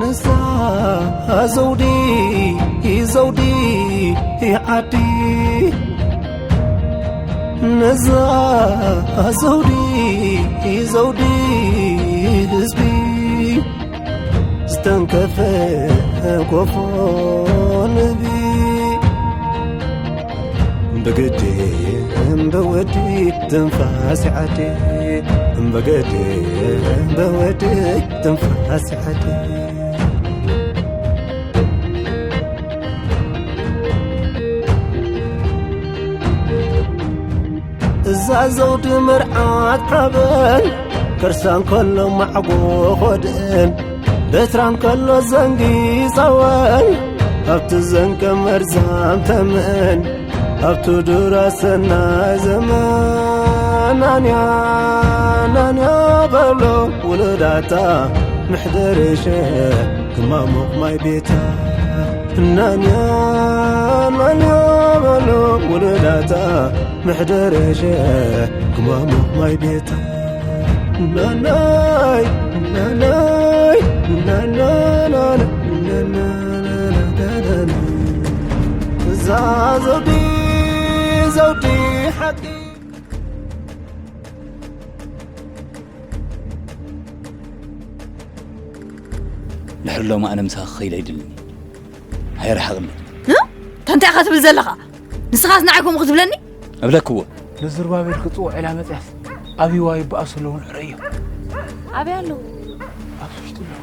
እዛ ዘውዲ፣ ዘውዲ ዓዲ፣ ነዛ ዘውዲ፣ ዘውዲ ህዝቢ፣ ዝተንከፈ ጎፎ ንህቢ። ብግዲ እምበወዲ ትንፋስ ዓዲ፣ ብግዲ እምበወዲ ትንፋስ ዓዲ። እዛ ዘውዲ መርዓት ሓበን፣ ከርሳ እንከሎ ማዕጎ ኾድእን፣ በትራ እንከሎ ዘንጊ ጸወን፣ ኣብቲ ዘንቀ መርዛም ተመን፣ ኣብቲ ዱራ ሰናይ ዘመን። ናንያ፣ ናንያ በሎ ውሉዳታ፣ ምሕደርሸ ክማሙቕ ማይ ቤታ። ናንያ፣ ናንያ በሎ ውሉዳታ፣ ምሕደርሸ ክማሙቕ ማይ ቤታ። ናናይ፣ ናናይ፣ ናናናና፣ ናናናና። እዛ ዘውዲ፣ ዘውዲ ሓቂ። ድሕሪ ሎሚ ኣነ ምሳኺ ክኸይድ ኣይደልን። ኣይረሓቕኒ። እ? እንታይ ኢኻ ትብል ዘለኻ? ንስኻስ ንዓይ ከምኡ ክትብለኒ? እብለክዎ። ንዝሩባቤል ክጽውዕ ኢላ መጽያስ፣ ኣብይዋ ይበኣሱ ኣለዉ ንዕረዮ። ኣበይ ኣለዉ? ኣብዚ ውሽጢ ኣለዉ።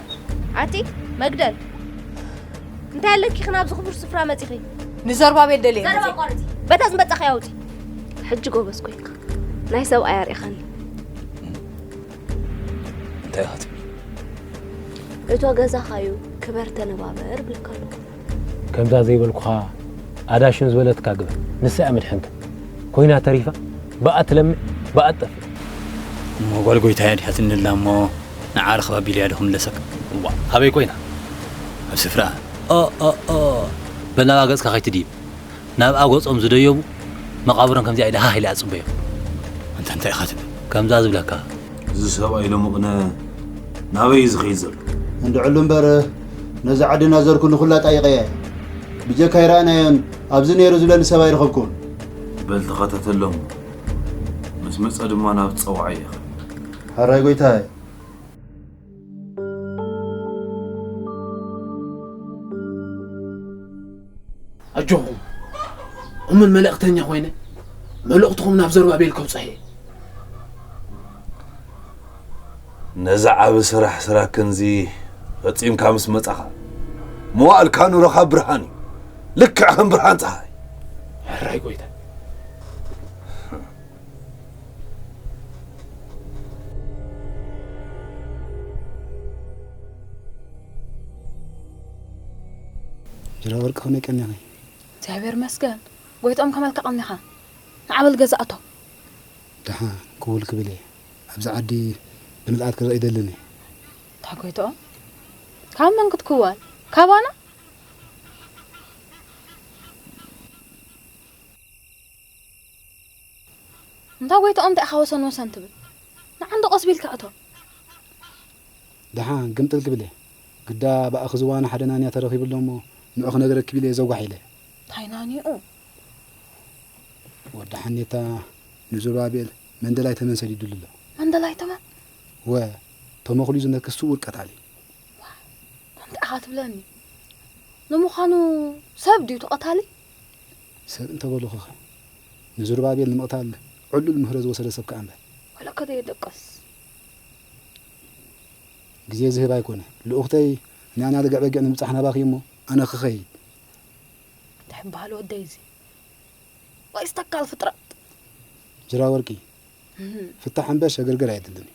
ኣቲ መግደል፣ እንታይ ኣለኪ ናብዚ ክቡር ስፍራ መጺኺ? ንዘሩባቤል ደልየ ዘረባ መጺእ። ኣቋርጺ። በታ ዝመጻኺ ኣውጺ። ሕጂ ጎበዝ ኮይንካ ናይ ሰብኣይ ኣርኢኻኒ። እንታይ ኢኻ ትብሊ? እቶ ገዛኻ እዩ፣ ክበር ተነባበር እብለካ ኣለኹ። ከምዛ ዘይበልኩኻ ኣዳሽም ዝበለትካ ግበር። ንሳ እያ መድሕንካ። ኮይና ተሪፋ፣ ብኣ ትለምዕ፣ ብኣ ትጠፍእ። እሞ ጓል ጎይታያ ድያ ትንላ እሞ ንዓ ርኽባ ቢልያ ዶ ክምለሰካ? እዋ፣ ኣበይ ኮይና? ኣብ ስፍራ። ኦ፣ ኦ፣ ኦ። በል ናብኣ ገጽካ ከይትድይብ። ናብኣ ገጾም ዝደየቡ መቓብሮም ከምዚኣ ኢለ ሃህ ኢለ ኣጽበዮም። ኣንታ እንታይ ኢኻ ትብል? ከምዛ ዝብለካ። እዚ ሰብኣይ ሎሚ ቅነ ናበይ እዩ ዝኸይድ ዘሎ? እንድዕሉ እምበር፣ ነዚ ዓዲ እናዘርኩ ንኹላ ጣይቐያ እየ። ብጀካ ይረኣናዮን ኣብዚ ነይሩ ዝብለኒ ሰብ ኣይረኸብኩን። በል ተኸታተሎም። ምስ መጸ ድማ ናብ ጸዋዒ ኢኻ። ሕራይ ጎይታይ። ኣጆኹም፣ እሙን መልእኽተኛ ኮይነ፣ መልእኽትኹም ናብ ዘሩባቤል ከብጽሕ እየ። ነዚ ዓቢ ስራሕ ስራክንዚ ፈጺምካ ምስ መጻኻ፣ መዋእልካ ኑሮኻ ብርሃን እዩ። ልክዕ ከም ብርሃን ጸሓይ። ሕራይ ጎይታ። ጅራ ወርቂ ከመይ ቀኒኺ? እግዚኣብሔር ይመስገን። ጎይትኦም ከመልካ ቀኒኻ? ንዓበል ገዛእቶ። ደሓን ክውል ክብል እየ። ኣብዚ ዓዲ ብምልኣት ክርኢ ይደልን እየ። እንታይ ጎይትኦም? ካብ መን ክትክወል? ካባና? እንታ ጎይትኦም እንታይ ኢኻ ወሰን ወሰን ትብል? ንዓ እንዶ ቀስ ቢልካ እቶ። ደሓን ግምጥል ክብል እየ። ግዳ ብኣኺ ዝዋነ ሓደ ናንያ ተረኺቡ ኣሎ እሞ ንዑ ክነግረኪ ኢለ እየ ዘጓሕ ኢለ። እንታይ ናንይኡ? ወዲ ሓኔታ ንዙርባቤል መንደላይ ተመን ሰዲዱሉ ኣሎ። መንደላይ ተመን? ወ፣ ተመኽሉ ዝነክስ ስውር ቀታሊ። እንታይ ኢኻ ትብለኒ? ንምዃኑ ሰብ ድዩ እቲ ቀታሊ? ሰብ እንተበሉኹኸ? ንዙርባቤል ንምቕታል ዕሉል ምህሮ ዝወሰደ ሰብ ከኣ እምበር። ወለከ ደየደቅስ። ግዜ ዝህብ ኣይኮነ። ልኡኽተይ ንኣና ልግዕ በጊዕ ንምብጻሕ ናባኺ እሞ ኣነ ክኸይድ። እንታይ ይበሃል ወደይ እዚ? ወይስ ተካል ፍጥረት? ጅራ ወርቂ፣ እህ። ፍታሕ እምበር ሸግርግር ኣየድልን እዩ።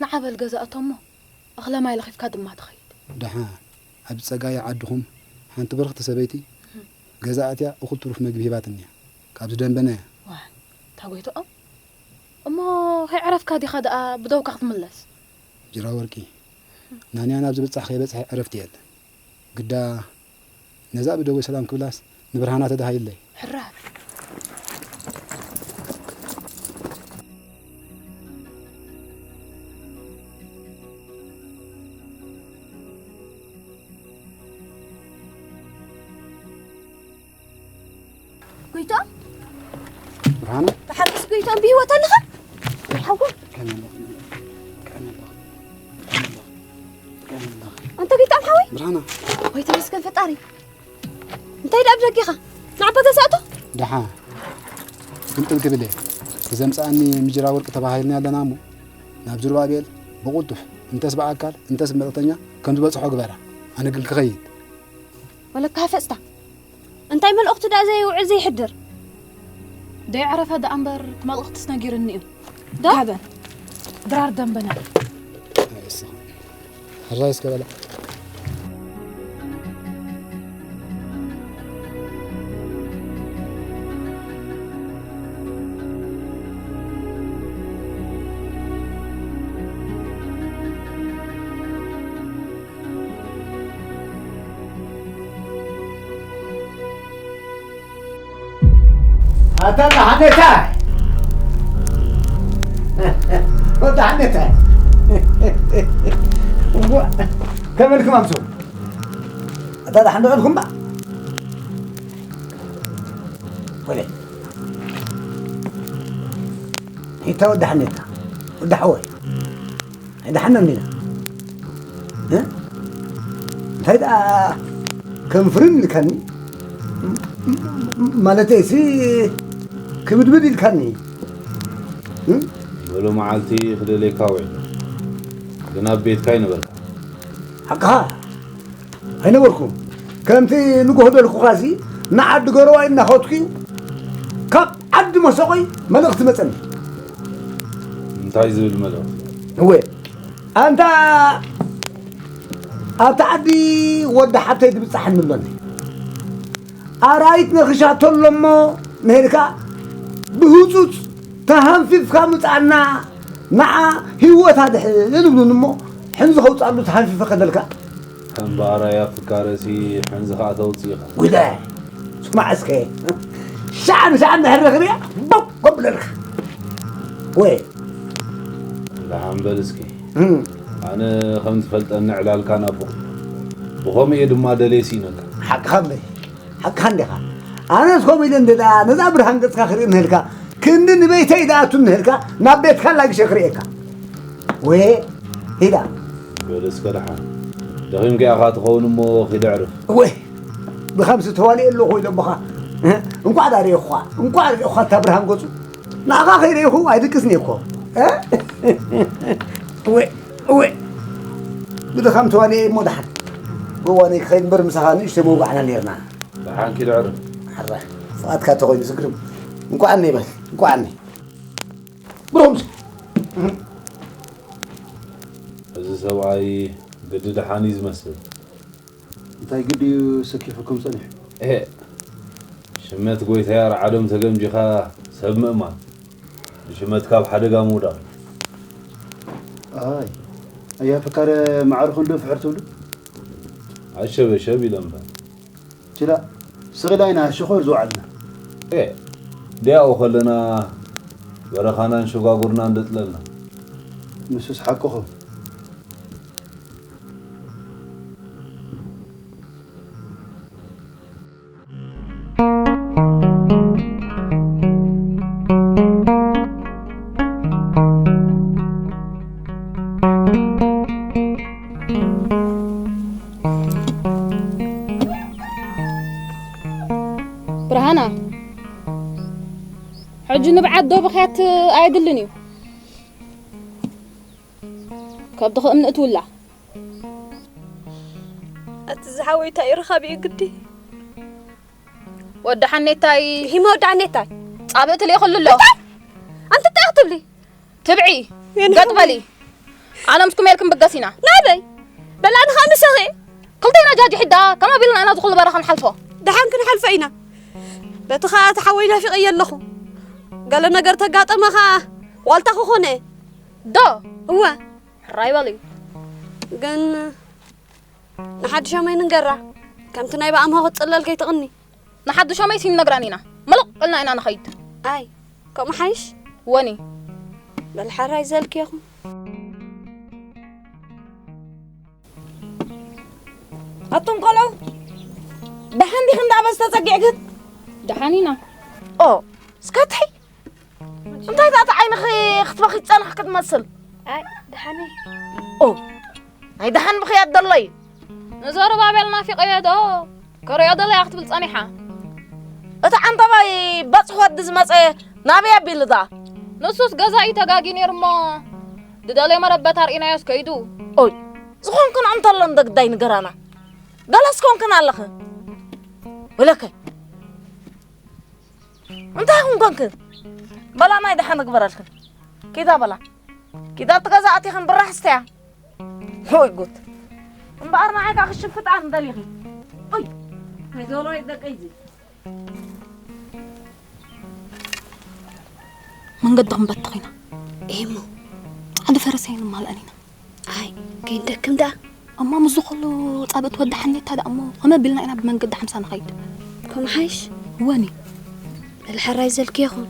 ንዓ በል ገዛ እቶ እሞ እኽለ ማይ ለኺፍካ ድማ ትኸይድ። ደሓን ኣብ ጸጋይ ዓድኹም ሓንቲ ብርኽቲ ሰበይቲ እህ። ገዛ ኣትያ እኹል ትሩፍ መግቢ ሂባትኒ እያ። ካብዚ ደንበና እያ። ዋይ፣ እታ ጎይትኦም። እሞ ከይዕረፍካ ዲኻ ደኣ ብደውካ ክትምለስ? ጅራ ወርቂ፣ ናንያ ናብ ዝብጻሕ ከይበጽሐ ዕረፍቲ የለን። ግዳ ነዛ ብደዌ ሰላም ክብላስ ንብርሃና ተደሃይለይ። ሕራይ። ጎይትኦም፣ ብርሃነ፣ ብሓቂ ጎይትኦም ብህይወት ኣለኻ? ሓወይ፣ ቀን ኣለኻ፣ ቀን ኣለኻ፣ ቀን ኣለኻ፣ ቀን ኣለኻ። ኣንታ ጎይትኦም ሓወይ። ብርሃነ። ወይ ተመስገን ፈጣሪ። እንታይ ደኣ ብደጊኻ? ንዓባ ተሳእቶ? ደሓ። ግምጥል ክብል እየ። እዘምጽኣኒ ምጅራ ወርቂ ተባሂልና ኣለና እሞ፣ ናብ ዙርባቤል ብቕልጡፍ፣ እንተስ ብኣካል፣ እንተስ ብመልእኽተኛ ከም ዝበጽሖ ግበራ። ኣነ ግን ክኸይድ። ወለካ ፈጽታ። እንታይ መልእኽቲ ደኣ ዘየውዕል ዘይሕድር? ደይዓረፈ ደኣ እምበር እቲ መልእኽትስ ነጊርኒ እዩ። ዶ? ካበ ድራር ደንበና። ኣይስኻ። ሕራይ እስከ በላ። ኣታ ደሓነታ፣ ኣታ ደሓነታ። እዋ፣ ከመልኩም ኣምሶ። ኣታ ደሓን ዶ ኣልኩም ባ? ወለ። ሂታ ወዲ ሓኔታ፣ ወዲ ሓወይ። ኣይደሓነን ኢና። እ? እንታይ ደኣ ከም ፍርን ኢልካኒ? ማለተይሲ ክብድብድ ኢልካኒ። እ? በሎ መዓልቲ ክደልየካ ውዒለ። ግን ኣብ ቤትካ ኣይነበርካ። ሓቅኻ። ኣይነበርኩን። ከምቲ ንጎህ ደልኩኻሲ ንዓዲ ገረዋይ እናኸድኩ እዩ። ካብ ዓዲ መሰቆይ መልእኽቲ መጸኒ። እንታይ ዝብል መልእኽቲ? እወ፣ ኣንታ ኣብቲ ዓዲ ወዲ ሓብተይ ትብጻሕኒ ኣሎኒ። ኣራይት ነኺሻቶ ኣሎ እሞ፣ ንሄድካ ብህጹጽ ተሃንፊፍካ ምጻና፣ ንዓ ህይወታ ድሕን ይብሉኒ እሞ፣ ሕንዚ ከውጻሉ ተሃንፊፈ ከደልካ። ከም ብኣራያ ፍካረሲ ሕንዚ ኸኣ ተውጽእ ኢኻ። ጉዳይ፣ ስማዕ እስከ። ሻዕ ንሻዕ እንድሕር ረኺበያ፣ ቦብ፣ ቦብ ብለልካ። ወይ። ደሓን በል እስኪ። እም። ኣነ ከም ዝፈልጠኒ ዕላልካ ናብቕ። ብኸምኡ እየ ድማ ደልየ ስኢነካ። ሓቅኻ እምበይ። ሓቅኻ እንዲኻ። ኣነስ ከምኡ ኢለ እንደ ደኣ ነዛ ብርሃን ገጽካ ክርኢ እንህልካ፣ ክንዲ ንበይተይ ደኣ ኣቱ እንህልካ፣ ናብ ቤትካ ኣላጊሸ ክርእየካ። ወየ፣ ሂዳ። በል እስከ ደሓን። ደኺምካ ኢኻ ትኸውን እሞ ኺድ ኣዕርፍ። ወይ፣ ድኻምሲ ተዋልየ ኣለኹ ኢለ ኣቦኻ። እ? እንቋዕ ደኣ ርእየኹኻ፣ እንቋዕ ርእየኹኻ እታ ብርሃን ገጹ። ንዓኻ ከይርእየኹ ኣይድቅስን እየ እኮ። እ? ወይ፣ ወይ። ብድኻም ተዋልየ እሞ ደሓን። ብእዋነይ ክኸይድ እምበር ምሳኻ ንእሽተይ ምውጋዕና ነይርና። ደሓን ኪድ ዕርፍ። ኣረ፣ ፍቓድካ ተኾይኑ ዝግርም። እንቋዕ እኒ በል፣ እንቋዕ እኒ። ብሮምስ። እዚ ሰብኣይ ግዲ ደሓን እዩ ዝመስል። እንታይ ግዲ እዩ ሰኪፉኩም ጸኒሑ? ኤ፣ ሽመት ጎይታያ ርዓዶም ተገምጂኻ ሰብ ምእማን። ንሽመትካ ኣብ ሓደጋ ምውዳቕ። ኣይ፣ ኣያ ፈካረ ማዕርኹም ዶ ፍሕር ትብሉ? ኣሸበሸብ ኢለ እምበር። ችላ፣ ስቕ ኢልና ኢና ሽኾር ዝወዓልና። ኤ፣ ዲያኡ ከለና በረኻናን ሸጓጉርናን ደጥለልና። ንሱስ ሓቅኹም። ብርሃና፣ ሕጂ ንብዓት ዶ ብኽያት ኣየድልን እዩ። ከብድኺ እምኒ እትውላ። ኣቲ ዝሓወይ እንታይ እዩ ረኻቢኡ ግዲ? ወዲ ሓኔታይ። ሂመ ወዲ ሓኔታይ። ጻብእ ትልእኽሉ ኣሎ። እንታይ? ኣንቲ እንታይ ክትብሊ? ትብዒ። የንኹ። ገጥ በሊ። ኣነ ምስኩም የልክም ብገስ ኢና። ናበይ? በል ኣነ ኸኣ ምሳኺ። ክልቴና ጃጅ ሒዳ፣ ከመ ቢልና ኢና ዝኹሉ በረኻ ንሓልፎ? ደሓን ክንሓልፎ ኢና። በቲ ኸኣ እቲ ሓወይ ናፊቐዮ ኣለኹ። ገለ ነገር ተጋጠመ ኸኣ ዋልታ ክኾነ። ዶ? እወ። ሕራይ በሊ። ግን ንሓድሾመይ ንንገራ፣ ከምቲ ናይ ብኣምሆ ክትጽለል ከይትቕኒ። ንሓድሾመይ ሲንነግራን ኢና። ምሉቕ ኢልና ኢና ንኸይድ። ኣይ፣ ከምኡ ሓይሽ? ወኒ። በል ሓራይ ዘልክየኹም። ኣቱም ቆልዑ፣ ደሓን ዲኽን ደኣ በዚ ተጸጊዕክን? ደሓን ኢና። ኦ፣ እስከ ትሒ። እንታይ ደኣ እቲ ዓይንኺ ክትበኺ ዝጸናሕኪ ትመስል? ኣይ፣ ደሓን እየ። ኦ፣ ናይ ደሓን ብኽያት ዘሎ እዩ። ንዘሩባቤል ናፊቐዮ ዶ? ከርእዮ ደለያ ክትብል ጸኒሓ። እቲ ዓንተባይ በጽሒ ወዲ ዝመጸ ናበይ ኣቢሉ ደኣ? ንሱስ ገዛ እዩ ተጋግዩ ነይሩ እሞ፣ ዝደለዮ መረበት ኣርኢናዮስ ከይዱ። ኦይ፣ ዝኾንክን እንተሎ እንደ ግዳይ ንገራና። ገለስ ኮንክን ኣለኽን? ወለከ። እንታይ ኹን ኮንክን? በላ ናይ ደሓን እግበረልክን። ኪዳ በላ። ኪዳ እቲ ገዛ ኣቲኽን ብራሕ ስተያ። ሆይ ጉድ። እምበኣር ንዓይ ከኣ ክሽፍጥ ኣር እንደሊኺ። ኦይ። ከይዞሎ ይደቀይዚ። መንገዲ ክንበትኽ ኢና። ኤሙ። ሓደ ፈረሰ ኣይንማልኣን ኢና። ኣይ፣ ከይንደክም ደኣ። እማ ምስ ዝኸሎ ጻብእቲ ወዲ ሓኔታ ደኣ እሞ፣ ከመይ ኣቢልና ኢና ብመንገዲ ሓምሳ ንኸይድ? ከምኡ ሓይሽ? እወኒ። በል ሕራይ ዘልኪ ይኹን።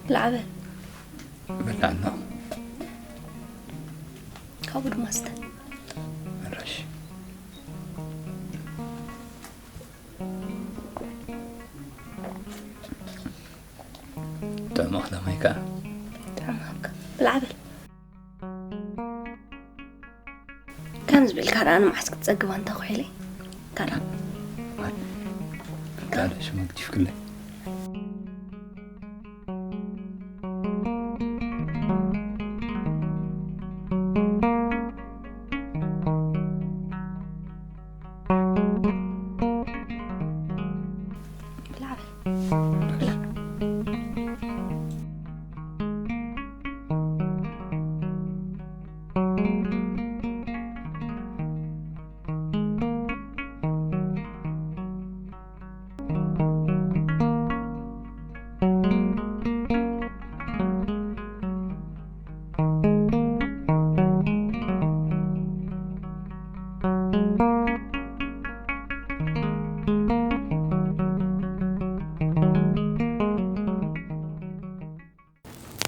ብላዕ በል። በላዕና። ካብኡ ድማ ስተ። መራሽ። ጥዕመ ክዳማይ ከኣ። ጥዕመ ሃብካ። ብላዕ በል። ከምዚ ቢልካ ደኣ ንመዓስ ክትጸግባ እንተ ኹሒለይ? ካልእ። ካልእ ሽመግዲፍክለይ።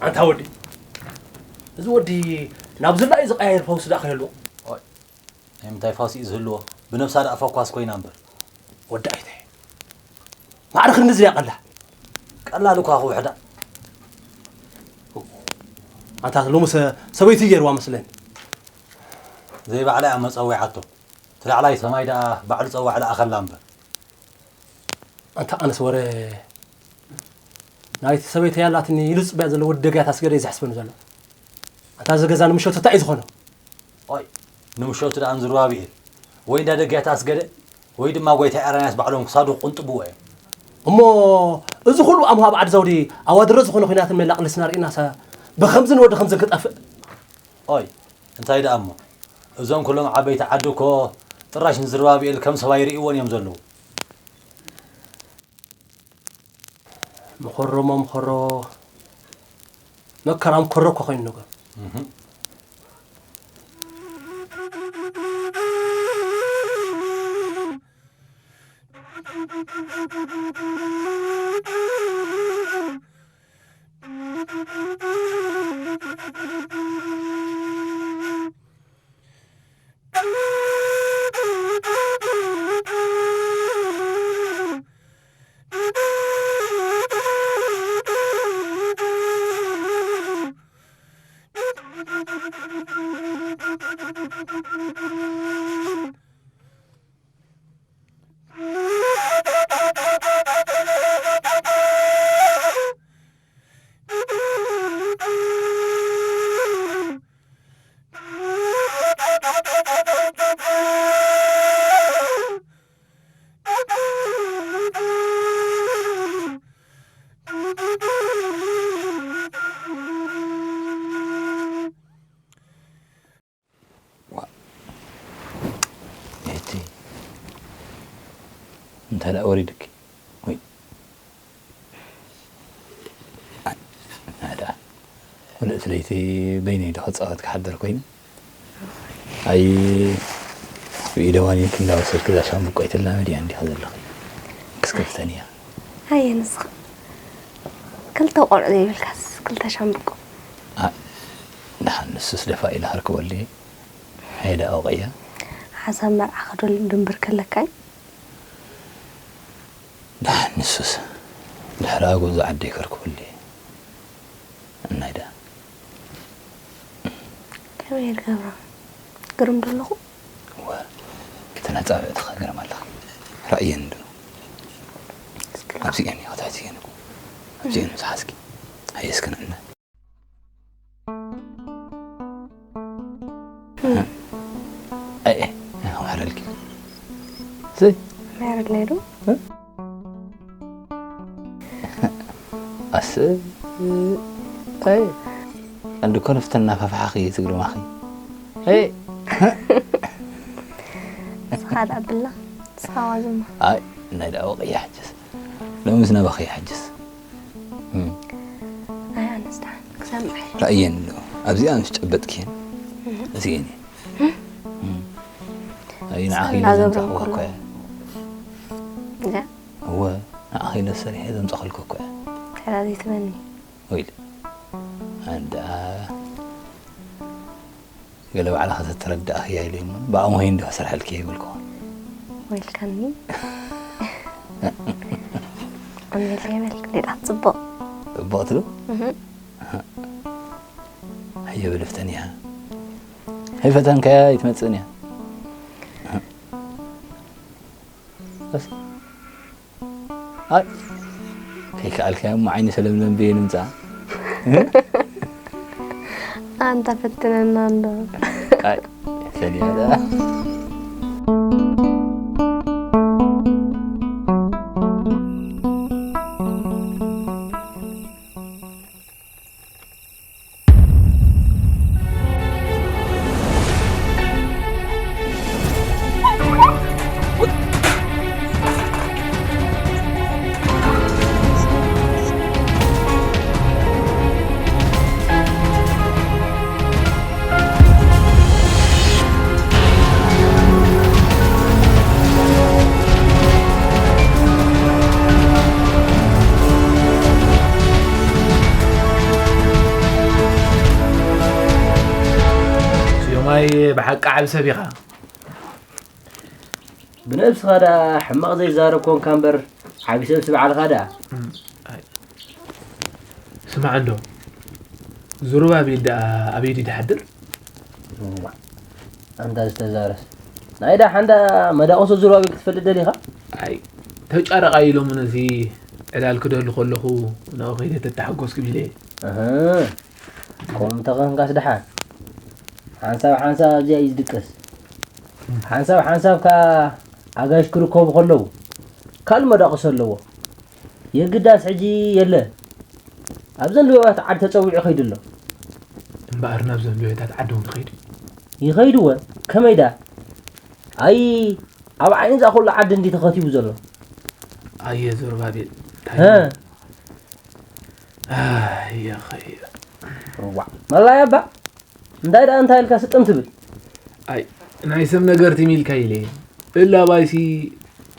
ኣንታ ወዲ፣ እዚ ወዲ ናብ ዝላኢ ዝቀያየር ፈውሲ ደኣ ከይህልዎ? ኦይ፣ ናይ ምንታይ ፈውሲ እዩ ዝህልዎ? ብነብሳ ደኣ ፈኳስ ኮይና እምበር። ወዲ ኣይተ፣ ማዕረ ክንድዚ ድያ ቀላ? ቀላል እኳ ክውሕዳ። ኣንታ ሎምስ ሰበይቲ ገይርዋ መስለኒ። ዘይባዕላ እያ መጸዊዓቶ። እቲ ላዕላይ ሰማይ ደኣ ባዕሉ ጸዋዕ ለኣኸላ እምበር። ኣንታ ኣነስ ወረ ናይቲ ሰበይተይ ኣላትኒ ኢሉ ዝጽበያ ዘሎ ወዲ ደግያት ኣስገደ እዩ ዘሕስበኒ ዘሎ። ኣንታ እዚ ገዛ ንምሸቱ እንታይ እዩ ዝኾኖ? ኦይ፣ ንምሸቱ ደኣ ንዝሩባብኤል ወይ እንዳ ደግያት ኣስገደ ወይ ድማ ጎይታ ኤራንያስ ባዕሎም ክሳዱ ክቕንጥብዎ እዮም። እሞ እዚ ኩሉ ኣምሃ በዓዲ ዘውዲ ኣዋድሮ ዝኾነ ኲናትን መላቕ ልስና ርኢናሰ ብኸምዝን ወዲ ከምዝን ክጠፍእ? ኦይ፣ እንታይ ደኣ እሞ፣ እዞም ኩሎም ዓበይቲ ዓዲ እኮ ጥራሽ ንዝሩባብኤል ከም ሰብኣይ ይርእይዎን እዮም ዘለዉ። መኸሮ እሞ መኸሮ፣ መከራ መከሮ እኮ ኮይኑ ነገር። እህ። ዋ። እቲ እንታይ ደኣ ወሪድኪ? ወይ። ኣይ፣ ናይ ደኣ። ምልእቲ ለይቲ በይነይ ዶ ክጻወት ክሓድር ኮይኑ? ኣይ። ብኢደ ዋኒንኪ እንዳወሰድኪ እዛ ሻምብቆ ኣይትላመድያ እንዲኻ ዘለኺ። ክስከፍተን እያ። ኣየ ንስኻ ክልተ ቆልዑ ዘይብልካስ ክልተ ሻምብቆ። ኣ-፣ ደሓን ንሱስ ደፋ ኢለ ከርክበሉ እየ። ሄደ ኣውቀያ። ሓሳብ መርዓ ክደሉ ድንብር ከለካ እዩ። ደሓን ንሱስ ድሕሪ ኣጎዛ ዓደይ ከርክበሉ እየ። እናይ ደኣ። ከመይ ጌርካ ግርም ዶ ኣለኹ? እወ፣ እቲ ነጻብዕትኻ ግርም ኣለኻ። ራእየን ዶ? እስኪ ኣብዚአን እየ፣ ኣብዚአን እኮ። ኣብዚአን ምስ ሓዝኪ። ሃየ እስኪ ንዕና። እም። ኣይ፣ ኣይ፣ ኣይ፣ ከምሓረልኪ። ስይ። ማረለይ ዶ? እ? ኣስ-፣ ኣይ፣ ኣንድ ኮንፍት እናፋፋሓኺ ትግርማኺ። ኣይ። ንስኻ ደኣ ብላ፣ ንስኻ ዋዝማ። ኣይ፣ ናይ ደኣ ወቂ ይሓጅስ። ሎምስ ናባኺ ይሓጅስ። እም። ኣይ፣ ኣነስ ደሓን ክሰምዕ። ራእየን ኣሎ። ኣብዚኣ ምስ ጨበጥክየን፣ እም። እዚአን እየን። እም። እም። ኣይ፣ ንዓኺ ኢለ እናገብረ ዘምጻእክዋ እንከሎ። እኮ እየ። እዚኣ? እወ፣ ንዓኺ ኢለ ሰሪሐ ዘምጻእክልኪ እኮ እየ። ሕራይ ዘይትበኒ። ወይለ። ኣንዳ ገለ ባዕልኻ ተተረዳእኽያ ኢለ እሞ፣ ብኣሞይ እንዶ ክሰርሐልኪ እየ ይበልኩኻ። ወይልካኒ። ኣሜልካ ይበል፣ ሌላ ጽቡቕ። ጽቡቕ ትብል? እህ። ኣየ በል ፍተንያ። ኣይፈተንካያ ኣይትመጽእን እያ። በስ። ኣይ፣ ከይከኣልካዮ እሞ ዓይኒ ሰለምለም ብየ ንምጻእ። ኣንታ ፈትነና እንዶ። ኣይ፣ ሰሊና ደኣ። ስዮማይ ብሓቂ ዓቢ ሰብ ኢኻ። ብነብስኻ ደኣ ሕማቕ ዘይዛረብ ኮንካ እምበር፣ ዓቢ ሰብሲ ባዕልኻ ደኣ። እም፣ ኣይ። ስማዕ እንዶ፣ ዙሩባቤል ደኣ ኣበይ ድዩ ድሓድር? እዋእ፣ ኣንታ ዝተዛረስ። ናይ ደሓን ደኣ መዳቕሶ ዙሩባቤል ክትፈልጥ ደሊኻ? ኣይ፣ ተጫረቓ ኢሎምኒ ነዚ ዕላል ክደሊ ከለኹ ናብኡ ከይደ ተተሓጎስኩም ኢለ እየ። እህ፣ ከምኡ እንተኾንካስ ደሓን። ሓንሳብ ሓንሳብ ኣብዚኣ እዩ ዝድቅስ። ሓንሳብ ሓንሳብ ከኣ ኣጋይሽ ክርከቡ ከለዉ ካልእ መዳቕሶ ኣለዎ። የግዳስ ሕጂ የለ። ኣብዘን ልኡያት ዓዲ ተጸዊዑ ከይዱ ኣሎ። እምበኣር ናብዘን ልኡያት ዓዲ እውን ይኸይድ? ይኸይድ እወ። ከመይ ደኣ? ኣይ፣ ኣብ ዓይኒ እዛ ኩሉ ዓዲ እንዲ ተኸቲቡ ዘሎ። ኣየ ዞርባቤል፣ እንታይ ሀ? እዩ? ኣየ ኸየ። እዋዕ፣ መላያ እባ። እንታይ ደኣ እንታይ ኢልካ ስጥም ትብል? ኣይ፣ ናይ ሰብ ነገር ትም ኢልካ ኢለ። እላ ባይሲ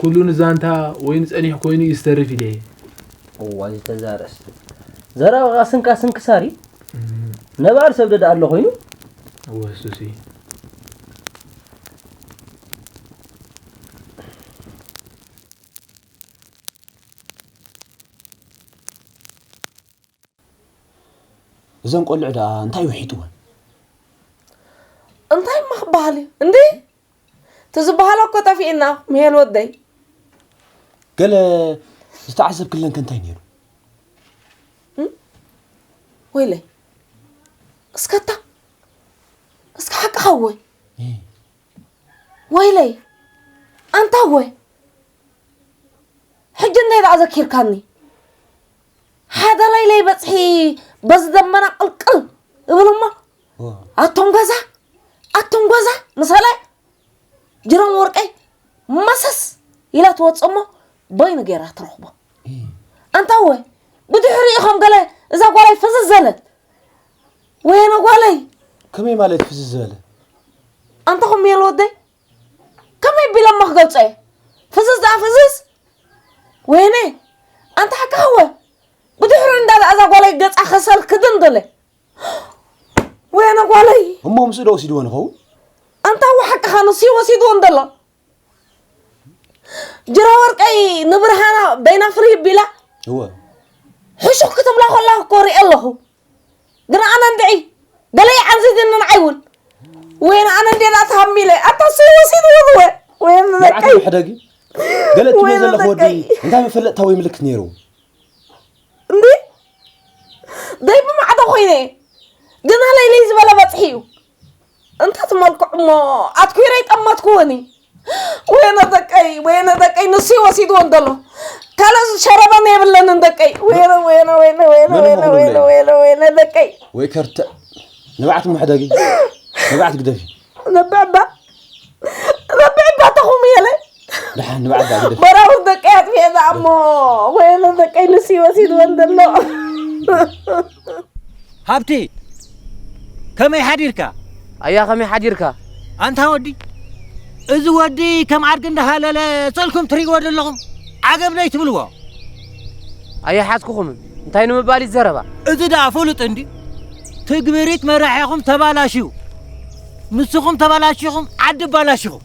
ኩሉ ንዛንታ ወይ ንጸኒሕ ኮይኑ እዩ ዝተርፍ ኢለ። እዋይ፣ ዝተዛረስ። ዘረባኻ ስንካ ስንክሳር እዩ። እም። ነባር ሰብ ደኣ ኣሎ ኮይኑ? እወ፣ እሱሲ። እዘን ቆልዑ ደኣ እንታይ ውሒጥወን? እንታይ እማ ክበሃል እዩ እንዴ? እቲ ዝበሃሎ እኮ ጠፊእና፣ ምሄል ወደይ። ገለ ዝተዓዘብክለን ከ እንታይ ነይሩ? እም? ወይለይ፣ እስከታ፣ እስከ ሓቅኻ እወ። እህ። ወይለይ፣ ኣንታ እወ። ሕጂ እንታይ ደኣ ዘኪርካኒ? ሓደ ለይለይ በጽሒ በዚ ደመና ቅልቅል እብል እሞ፣ ዋ። ኣቶም ገዛ፣ ኣቶም ገዛ፣ ምሳለ ጅሮም ወርቀይ መሰስ ኢላ ትወጽእ እሞ፣ በይኑ ገይራ ትረኽቦ። እህ። ኣንታ እወ፣ ብድሕሪኡ ከም ገለ እዛ ጓላይ ፍዝዝ ዘለት። ወየነ ጓለይ። ከመይ ማለት ፍዝዝ ዘለ? ኣንታ ኹም የለ ወደይ? ቢለ እሞ ክገልጾ እየ። ፍዝዝ ደኣ ፍዝዝ። ወይነ፣ ኣንታ ሓቃ ህወ። ብድሕሩ እንዳለ ኣዛ ጓለይ ገጻ ከሰል ክድን ደለ። ወይነ ጓለይ። እሞ ምስኡ ዶ ወሲድዎ ንኸውን? ኣንታ ወሓቅኻ ንሱ እዩ ወሲድዎ እንደሎ። ጅራ ወርቀይ ንብርሃና በይና ፍሪ ቢላ። እወ። ሕሹኽ ክትብላ ከላ እኮ ሪኤ ኣለኹ። ግን ኣነ እንድዒ ገለ ይዓንዝዝኒ ንዓይ እውን። ወይነ ኣነ እንዴ ዳኣ ተሃሚለ፣ ኣታ ሱ ወሲድዎ ዝወ። ወይነ ንብዓት ደቀይ። ምሕደጊ። ገለ እትብሎ ወይነ ዘለኹ ወዲ ደቀይ። እንታይ መፈለጥታ ወይ ምልክት ነይሩ? እንዴ? ደይ ብማዕዶ ኮይነ። ግን ኣለይለይ ዝበለ በጽሒ እዩ። እንተ ትመልክዑ እሞ ኣትኲረ ይጠመትኩዎኒ። ወይነ ደቀይ፣ ወይነ ደቀይ፣ ንሱ እዩ ወሲድዎ እንደሎ። ካልእ ሸረባን የብለንን ደቀይ። ወይነ፣ ወይነ፣ ወይነ፣ ወይነ፣ መን ወይነ፣ እሞ ወይነ፣ ክብለይ? ወይነ፣ ወይነ ደቀይ። ወይ ከርተ-፣ ንብዓት ምሕደጊ። ንብዓት ግደፊ። ነብዕባ፣ ነብዕባ ተኹም የለ። ደሓን ንብዓት ደኣ ግደፊ። በራውር ደቀይ ኣጥፊኤ ደኣ እሞ፣ ወይነ ደቀይ ንሱ እዩ ወሲድዎ እንደሎ። ሃብቲ፣ ከመይ ሓዲርካ? ኣያ፣ ከመይ ሓዲርካ? ኣንታ ወዲ፣ እዚ ወዲ ከም ዓድጊ እንዳሃለለ፣ ስእልኩም ትርእይዎ ዘለኹም፣ ዓገብ ደይ ትብልዎ? ኣያ፣ ሓዝኩኹም፣ እንታይ ንምባል እዩ ዘረባ? እዚ ደኣ ፍሉጥ እንዲ፣ ትግብሪት መራሒኹም ተባላሽዩ፣ ንስኹም ተባላሽኹም፣ ዓዲ ኣባላሽኹም።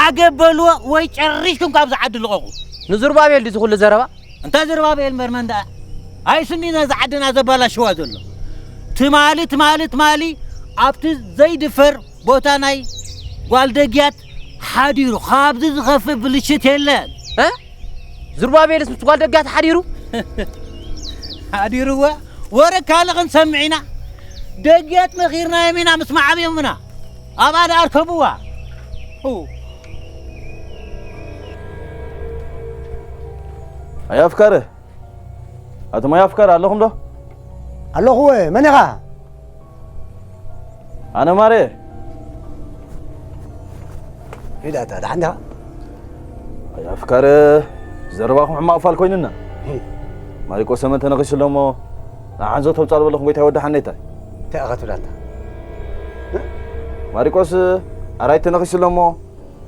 ዓገብ በልዎ ወይ ጨሪሽኩም ካብዚ ዓዲ ልቐቑ። ንዙርባቤል ድዩ እዚ ኩሉ ዘረባ? እንታ ዝርባቤል እምበር መን ደኣ? ኣይስኒ ነዛ ዓድና ዘባላሽዋ ዘሎ። ትማሊ፣ ትማሊ፣ ትማሊ ኣብቲ ዘይድፈር ቦታ ናይ ጓል ደግያት ሓዲሩ። ካብዚ ዝኸፍእ ብልሽት የለን። እ? ዝርባቤልስ ምስ ጓል ደግያት ሓዲሩ? ሓዲርዋ? ወረ ካልእ ክንሰምዕ ኢና። ደግያት መኺርናዮም ኢና ምስ መዓብዮምና። ኣብኣ ደኣ ኣርከብዋ። ኡ። ኣያ ኣፍካረ፣ ኣቱም ኣያ ኣፍካረ ኣለኹም ዶ? ኣለኹ፣ መን ኢኻ? ኣነ ማሬ። ሂድ ኣታ፣ ደሓን ዲኻ? ኣያ ኣፍካረ፣ ዘረባኹም ሕማቕ ፋል ኮይኑና። ሂ። ማሪቆስ ሰመን ተነኺሱ ኣሎ እሞ፣ ንሓንዞ ተውጻእ ዝበለኹም ጎይታይ ወዲ ሓኔታይ። እንታይ ኢኻ ትብል ኣታ? ማሪቆስ ኣራይ ተነኺሱ ኣሎ እሞ፣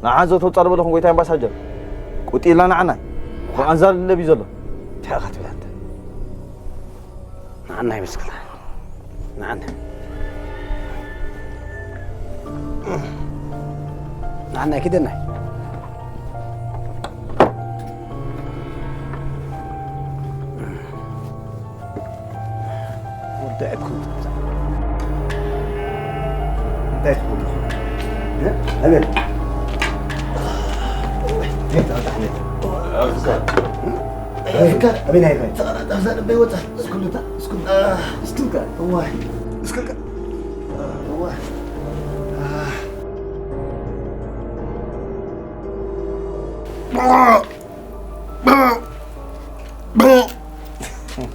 ንሓንዞ ተውጻእ ዝበለኹም ጎይታይ ኣምባሳጀር። ቁጢ ኢልና ንዓናይ። ብኣንዛር ለብ እዩ ዘሎ። እንታይ ኢኻ ትብል ኣታ? ንዓናይ ምስክና። ንዓናይ። ንዓናይ ኪደናይ። ወዲ ዕድኩም ትብዛ። እንታይ ትብሉ? እ? ኣቤት። ቤት ኣውጣ፣ ቤት። ኣፍካር። ኣፍካር። ኣቤት፣ ናይ ቤት። ተቐላጠፍ፣ እዛ ልበይ ወጻ። እስክሉታ፣ እስክሉታ። እስክልካ። እዋይ። እስክልካ። እዋይ።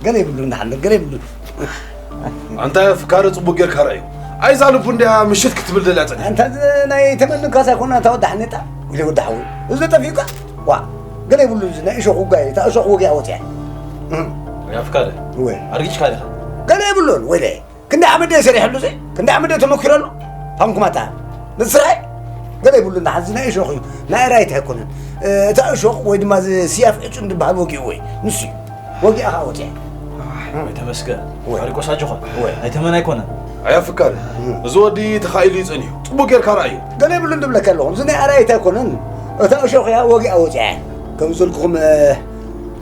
ገለ ይብሉ እንዳሓለ፣ ገለ ይብሉ። ኣንታ ፍካረ ጽቡቅ ጌርካ ርኣዩ። ኣይዛ ልቡ እንድያ ምሽት ክትብል ደልያ ጸኒሓ። ኣንታ እዚ ናይ ተመንካስ ኣይኮነ፣ ኣንታ ወዲ ሓኔጣ፣ ኢለ ወዲ ሓወይ። እዚ ጠፊኡካ? ዋ፣ ገለ ይብሉ እዚ ናይ እሾኽ ውጋይ፣ እታ እሾኽ ወጊኣ ወጽያ። እም። ያ ፍካረ፣ እወ። ኣርጊጭካ ዲኻ? ገለ ይብሉን፣ ወይለ። ክንደይ ዓመት ድየ ሰሪሐሉ እዚ? ክንደይ ዓመት ድየ ተመኪረሉ? ሃምኩም ኣታ። ነቲ ስራይ? ገለ ይብሉ፣ እንዳ ሓዚ ናይ እሾኽ እዩ። ናይ ራይት ኣይኮነን። እ፣ እታ እሾኽ ወይ ድማ እዚ ስያፍ ዕጹን ዝበሃል ወጊእዎ እዩ። ንሱ እዩ። ወጊኣ ኸዓ ወፂኣ። ኣይ፣ ተመስገን። ወይ። ማሪቆስ ኣጆኻ። ወይ። ናይ ተመን ኣይኮነን። ኣያ ፍካሪ፣ እም። እዚ ወዲ ተኻኢሉ እዩ ጸኒሑ። ጽቡቕ ጌርካ ርኣዮ። ገለ ይብሉ እንድብለካ ኣለኹ። እዚ ናይ ኣራይት ኣይኮነን። እታ እሾኽ እያ ወጊኣ ወፂኣ። ከም ዝብልኩኹም፣ እ፣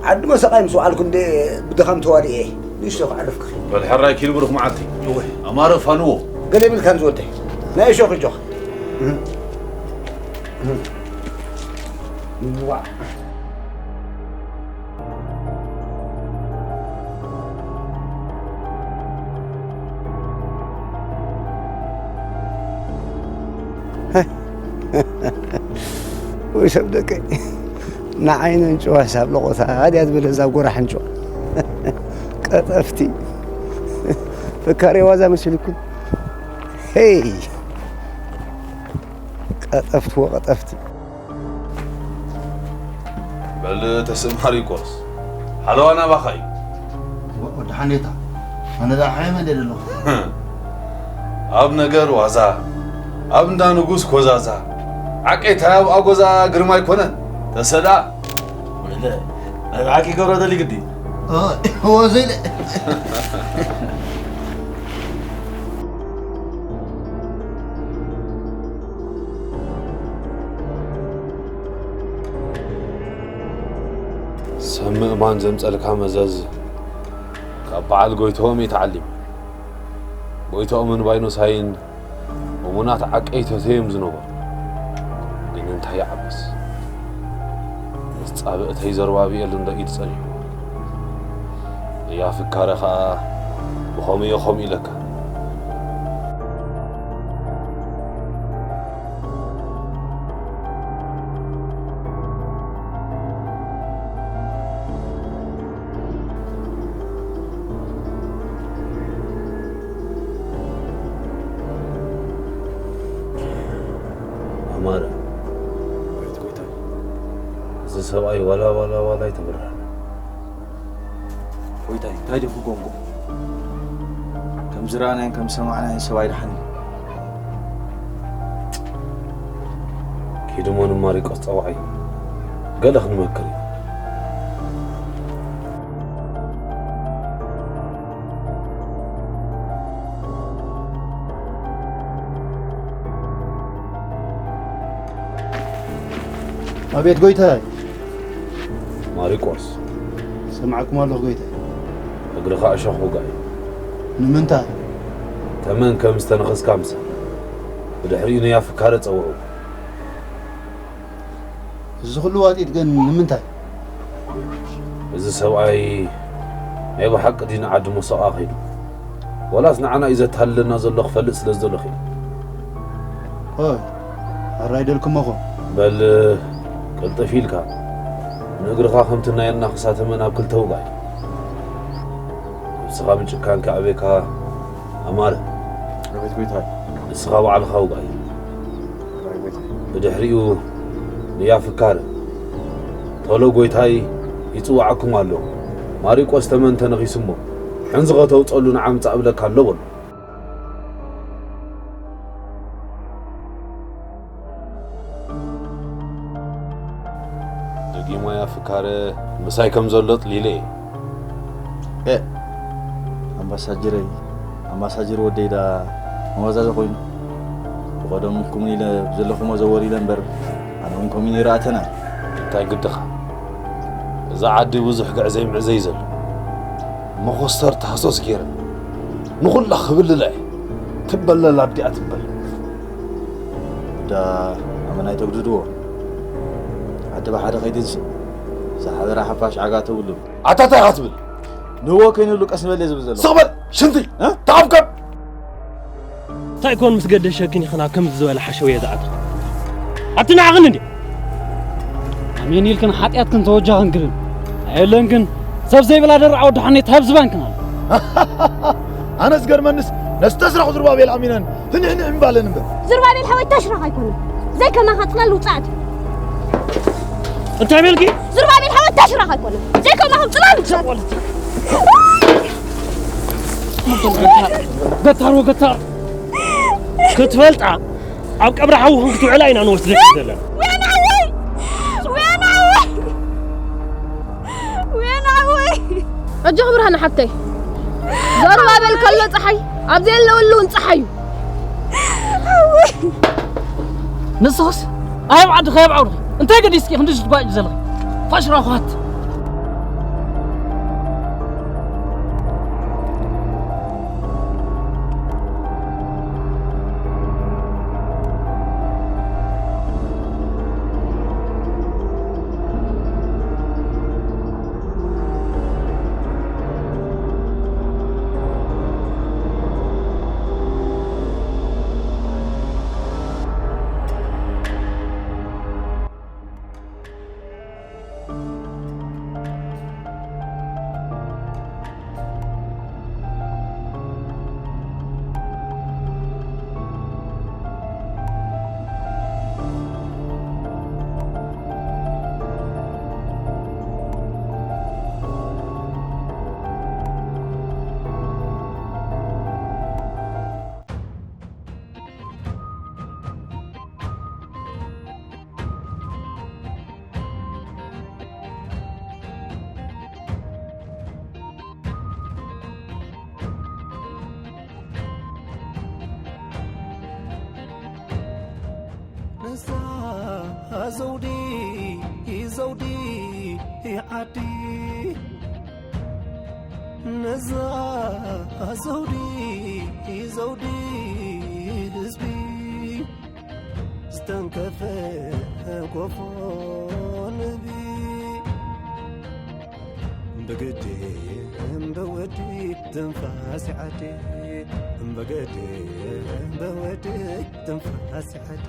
ዓዲ መሰቓይ ምስ ወዓልኩ እንደ ብድኻም ተዋዲኤ። ንእሽቶ ክዕርፍ ክኽእል። በል ሕራይ ኪድ ብሩኽ መዓልቲ። እወ። ኣማረ ፋንዎ። ገለ ይብልካ ንዝወደይ። ናይ እሾኽ እጆኻ። እህ። እህ። ዋዕ። ወይ ሰብ ደቀይ። ንዓይነን ጭዋ ሳብ ለቖታ ድያ ዝበለ እዛ ጎራሕ እንጭዋ። ቀጠፍቲ። ፍካሬ ዋዛ መሲልኩም? ሄይ! ቀጠፍቲ ወቀጠፍቲ። በል ተስእ ማሪቆስ፣ ሓለዋ ናባኻ እዩ። ወ-፣ ወዲ ሓኔታ፣ ኣነ ደኣ ሓየመ እንደ ዘለኹ። ኣብ ነገር ዋዛ፣ ኣብ እንዳ ንጉስ ኮዛዛ ዓቀይታይ ኣብ ኣጎዛ ግርማ ኣይኮነን ተሰዳ። ወይለ ናይ ብሓቂ ገብረ ደሊ ግዲ ወዘይለ ሰብ ምእማን ዘምፀልካ መዘዝ ካብ በዓል ጎይትኦም እዩ ተዓሊም። ጎይትኦምን ባይኖሳይን እሙናት ዓቀይቶተይ እዮም ዝነበሩ። ግን እንታይ ይዓብስ፣ ምስ ጻብእተይ ዘርባብኤል እንዶ ኢድ ጸኒሑ። እያ ፍካረ ኸኣ ብኸምኡ እየ ኸምኡ ኢለካ። ኣማረ፣ ቤት ጎይታይ፣ እዚ ሰብኣይ ዋላ ዋላ ዋላ ኣይተብርሃን። ጎይታይ፣ እንታይ ድዩ ክጎንጎ? ከም ዝረኣናዮን ከም ዝሰማዕናዮን ሰብ ኣይደሓን እዩ። ኪድ እሞ ንማሪቆስ ጸውዓዮ፣ ገለ ክንመክር ኢና። ኣቤት ጎይታይ። ማሪቆስ፣ ሰማዕኩም ኣለኹ ጎይታይ። እግርኻ እሾኽ ውጋእ እዩ። ንምንታይ? ተመን ከም ዝተነኸስካ ምሰል። ብድሕሪኡ ነያ ፍካረ ጸውዕዎ። እዚ ኩሉ ዋጢጥ ግን ንምንታይ? እዚ ሰብኣይ ናይ ብሓቂ ድዩ ንዓዲ ሞሰቓ ከይዱ? ወላስ ንዓና እዩ ዘታልለና ዘሎ ክፈልጥ ስለ ዝደለኹ እዩ። ሆይ፣ ኣራይ ደልኩም እኹ። በል ቅልጥፍ ኢልካ ንእግርኻ ከምቲ ናይ ኣናኽሳ ተመን ኣብ ክልተ ውጋይ። ነብስኻ ምጭካን ከዕቤካ ኣማረ። ኣቤት ጎይታይ። ንስኻ ባዕልኻ ውጋይ። ኣራይ ጎይታይ። ብድሕሪኡ ንያ ፍካረ ቶሎ ጎይታይ ይጽውዓኩም ኣሎ። ማሪቆስ ተመን ተነኺሱ እሞ ሕንዚ ኸተውጸሉ ንዓምጻ እብለካ ኣሎ በሎ። ደጊሞ ያ ፍካረ ምሳይ ከም ዘሎ ጥሊለ እየ። ኤ ኣምባሳጀረይ ኣምባሳጀር ወደይ ዳ መዋዛዘ ኮይኑ ብቐደም ኩምን ኢለ ዘለኹሞ ዘወር ኢለ እምበር ኣነ እውን ኮሚን ይረኣተና። እንታይ ግድኻ እዛ ዓዲ ብዙሕ ግዕዘይ ምዕዘይ ዘሎ መኾስተር ታህሶስ ገይረ ንኹላ ክብልላ እየ። ትበለል ኣብዲኣ ትበል። ዳ ኣመናይ ተጉድድዎ ዓዲ ብሓደ ከይትንስእ ዝሓበረ ሓፋሽ ዓጋ ተብሉ። ኣታ እንታይ ኢኻ ትብል? ንዎ ከይንብሉ ቀስ ንበል እየ ዝብል ዘሎ። ስቕ በል ሽንቲ እ? ተቐምቀም። እንታይ ኮን ምስ ገደሸክን ኢኽን ኣብ ከምዚ ዝበለ ሓሸውየ ዝኣተኽ? ኣቲ ንዓኽን እንድየ ኣሜን ኢልክን ሓጢኣትክን ተወጃኽን ክብል ኣየለን ግን ሰብ ዘይብላ ደርዓ ወዲ ሓኔት ሃብ ዝባንክን ኣሎ። ኣነ ዝገርመንስ ነስተስራኹ ዝሩባቤል ኣሚነን ህንሕንሕ ምባለን እምበር። ዝሩባቤል ሓወይ ተሽራኽ ኣይኮነን። ዘይከማኻ ጽላል ውጻእት። እንታይ በልኪ? ዝሩባቤል ሓወይ ተሽራኽ ኣይኮነን። ዘይከማኹም ጽላል ውጻእት። ገታር ወገታር ክትፈልጣ ኣብ ቀብሪ ሓውኽን ክትውዕላ ኢና ንወስደኪ ዘለና። ወይናወይ! ወይናወይ! ወይናወይ! ኣጆኺ ብርሃነ ሓብተይ፣ ዘሩባቤል ከሎ ፀሓይ ኣብ ዘየለወሉ እውን ፀሓይ እዩ። ንስኽስ ኣየብ ዓድኺ ኣየብ ዓውድኺ እንታይ ገዲስኪ ክንዲ ዝትጓጭ ዘለኺ ፋሽራኹ ሃት። እዛ ዘውዲ፣ ዘውዲ ዓዲ፣ ነዛ ዘውዲ፣ ዘውዲ ህዝቢ፣ ዝተንከፈ ኮፎ ንህቢ። ብግዲ እምበወዲ ትንፋስ ዓዲ፣ ብግዲ እምበወዲ ትንፋስ ዓዲ።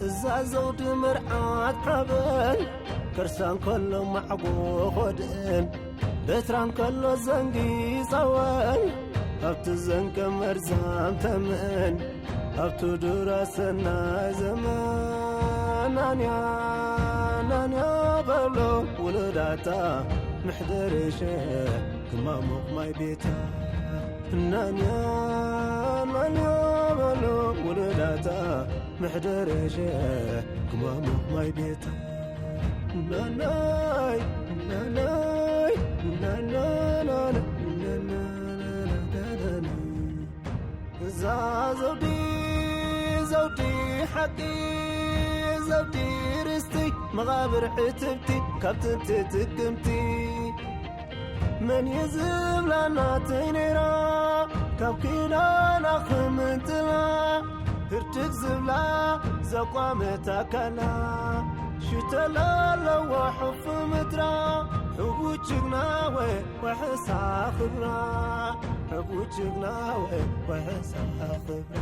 እዛ ዘውዲ መርዓት ሓበን፣ ከርሳ እንከሎ ማዕጎ ኾድእን፣ በትራ እንከሎ ዘንጊ ጸወን፣ ኣብቲ ዘንቀ መርዛም ተመን፣ ኣብቲ ዱራ ሰናይ ዘመን። ናንያ፣ ናንያ በሎ ውሉዳታ፣ ምሕደርሸ ክማሙቕ ማይ ቤታ። ናንያ፣ ናንያ በሎ ውሉዳታ፣ ምሕደርሸ ክማሙቕ ማይ ቤታ። ናናይ፣ ናናይ፣ ናናናና፣ ናናናና። እዛ ዘውዲ፣ ዘውዲ ሓቂ፣ ዘውዲ ርስቲ፣ መቓብር ዕትብቲ፣ ካብ ጥንቲ ጥቅምቲ። መን እዩ ዝብላ ናተይ ነይራ፣ ካብ ኪዳና ክምንጥላ፣ ህርድግ ዝብላ ዘቋመት ኣካላ፣ ሽተላ ኣለዋ ሕፉ ምድራ፣ ሕቡ ጅግና ወይ ወሕሳ ክብራ፣ ሕቡ ጅግና ወይ ወሕሳ ክብራ፣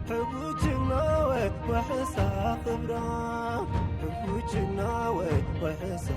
ሕቡ ጅግና ወይ ወሕሳ ክብራ፣ ሕቡ ጅግና ወይ ወሕሳ